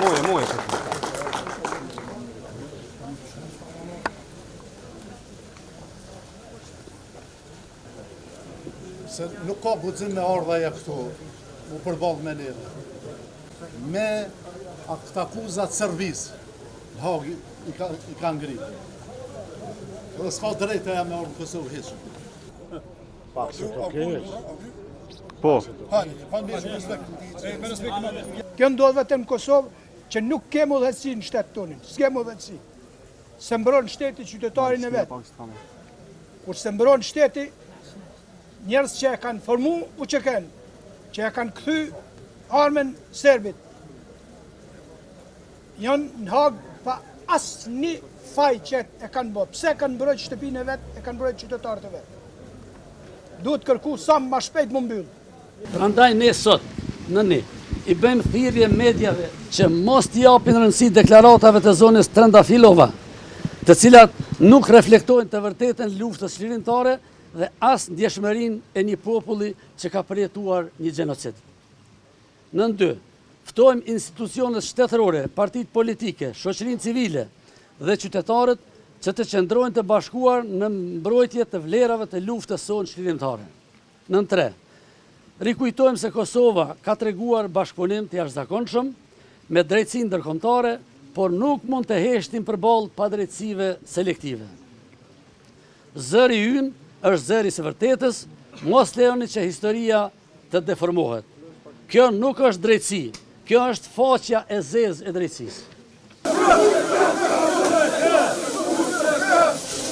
Moje, moje. Se nuk ka guxim me ardh aja këtu, u përball me neve. Me aktakuza të Serbisë, në Hagë i ka, i ka ngritë. Dhe s'ka drejtë aja me ardhë në Kosovë hiç. Pak se të kesh. Po. Kjo ndodh vetëm në Kosovë që nuk kemi udhëheqësi në shtet tonin, s'kemi udhëheqësi. S'e mbron shteti qytetarin e vet. Kur s'e mbron shteti, njerëz që e kanë formu UÇK-në, që e kanë kthy armën serbit, janë në Hagë pa asnjë faj që e kanë bo. Pse kanë mbrojt shtëpinë e vet, e kanë mbrojt qytetarët e vet. Duhet kërku sa ma shpejt m'u mbyll. Prandaj ne sot, në një, i bëjmë thirrje mediave që mos t'i japin rëndësi deklaratave të zonjës Trendafilova, të cilat nuk reflektojnë të vërtetën e luftës çlirimtare dhe as ndjeshmërinë e një populli që ka përjetuar një gjenocid. Nën dy, ftojmë institucionet shtetërore, partitë politike, shoqërinë civile dhe qytetarët që të qëndrojnë të bashkuar në mbrojtje të vlerave të luftës sonë çlirimtare. Nën tre, rikujtojmë se Kosova ka treguar bashkëpunim të jashtëzakonshëm me drejtësinë ndërkombëtare, por nuk mund të heshtim përballë padrejtësive selektive. Zëri ynë është zëri i së vërtetës, mos lejoni që historia të deformohet. Kjo nuk është drejtësi, kjo është faqja e zezë e drejtësisë.